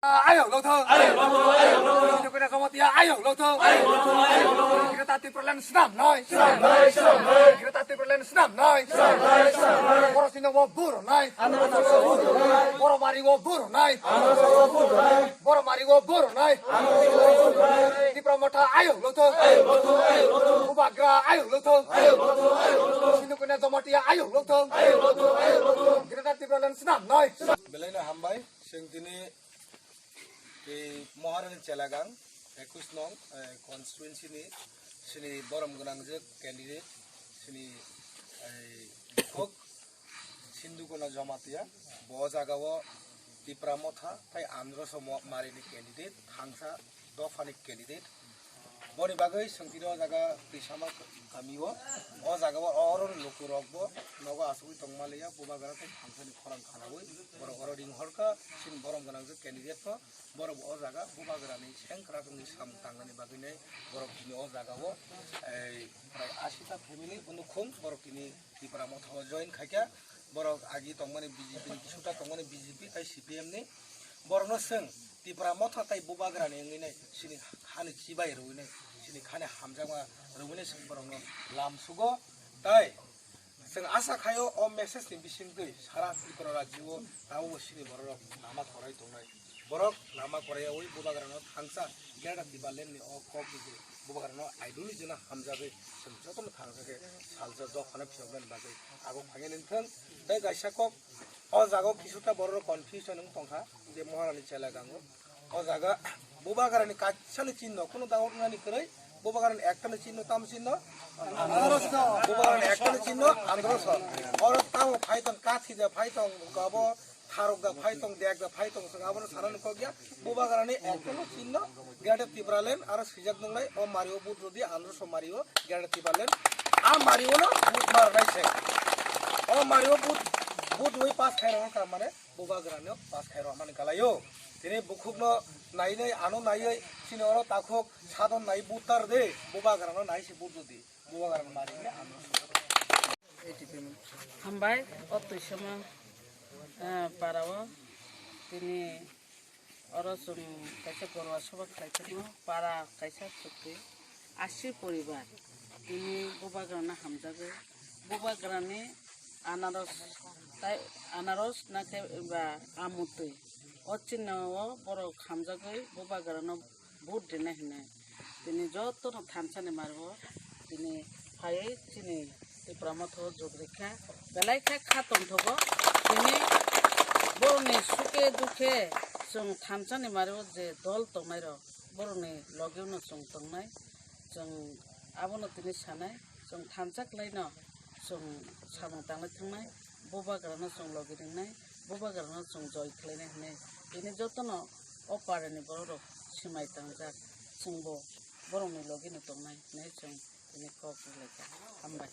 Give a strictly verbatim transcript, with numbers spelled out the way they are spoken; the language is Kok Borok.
Ayok lokthong. Ayok lokthong, ayok lokthong. Sindhu Kanya Jamatia ayok lokthong. Ayok lokthong, ayok lokthong. Greater Tipraland snam noi. Snam noi, snam noi. Greater Tipraland snam noi. Snam noi, snam noi. Borok sino bo buro nai. Ano sa bo buro nai. Borok mari bo buro nai. Ano sa bo buro nai. Borok mari bo buro nai. Ano sa bo buro nai. Tipra Motha ayok lokthong. Ayok lokthong, ayok lokthong. Bubagra ayok lokthong. Ayok lokthong, ayok lokthong. Sindhu Kanya Jamatia ayok lokthong. Ayok lokthong, ayok lokthong. Greater Tipraland snam noi. Belai no hambai, chwng tini Tei Maharani Chelagang, ekush nong, eh, constituency ni sini borom gwnangjak candidate, sini, eh, Bukhuk Sindhu Kanya Jamatia, bo jaga o Tipra Motha, tei Androso mo-, Mari ni candidate, thangsa dopha ni candidate. Boni bagwi chwng tini o jaga Twisama kami o, o jaga o oro luku rok bo nogo asugwi tongma liya, bubagra tei thangsani khorang khanaui borok oro ring horkha, chini borom gwnang je candidate no, borok bo o jaga bubagra ni sengkrak wngwi samung tangnani bagwi nai borok tini o jaga o, ei, prai ashi ta family unukhung borok tini Tipra Motha o join khaikha, borok agi tongmani B J P ni, kisuta tongmani B J P tei C P M ni. Borokno chwng Tipra Motha tei bubagrani wngwi nai, chini hani chibai rwui nai, chini khani hamjakma rwui nai chwng borokno lamsugo. Tai chwng asa khaio o message ni bisingtwi sara Tripura rajyo o tabukbo chini bororok lama korai tongnai. Borok lama koraiyaui bubagrano thangsa Greater Tipraland ni o kok ni je bubagrano ideology no hamjagwi chwng jotono thangsa khe salsa dophano phiyoknani bagwi agok phainani wngthwng. Tei kaisa kok o jaga o kisuta borok confusion wng tongkha je Maharani Chelagang o. O jaga bubagrani kaisani chinno, kunu doubt wngnani kwrwi, bubagrani ektani chinno, tamo chinno? Bubagrani ektani chinno Androso. Oro tamo phai tong, kathi da phai tong, abo tharok da phai tong, dek da phai tong, chwng abono sanani kok ya. Bubagrani ektani chinno Greater Tipraland aro swijak nungnai, o Mario vote rwdi, Androso Mario Greater Tipraland. A Mario no vote marnai se. O Mario vote, vote rwi pass khairok wngkha mane. Bubagrano pass khairok mani kalaio. Tini bukhukno nainai ano naiwi chini oro takhuk sadon nai butar de bubagrano nai se budu di bubagrano mari de ano. Hambai o Twisama, eh, para o tini oro chwng kaisa gorwa soba khlai thangno para kaisa chukti. Asi poribar tini bubagrano hamjagwi, bubagrani anaros tai anaros na khe ba amutwi o chinno o borok hamjagwi bubagrano vote rina hinwi tini jotono thansani margo tini phaiwi chini Tipra Motha o jug rikha belai khe kha tongthogo tini borokni suke dukhe chwng thansani margo je dol tongnai rok borokni logeo no chwng tongnai. Chwng abono tini sanai, chwng thansa khlaino chwng samung tanglai thangnai, bubagrano chwng logi ringnai, bubagrano chwng joi khlainai hinwi tini jotono o parani borok rok swmai tangjak, chwngbo borokni logino tongnai hinwi chwng tini kok ri laikha. Hambai.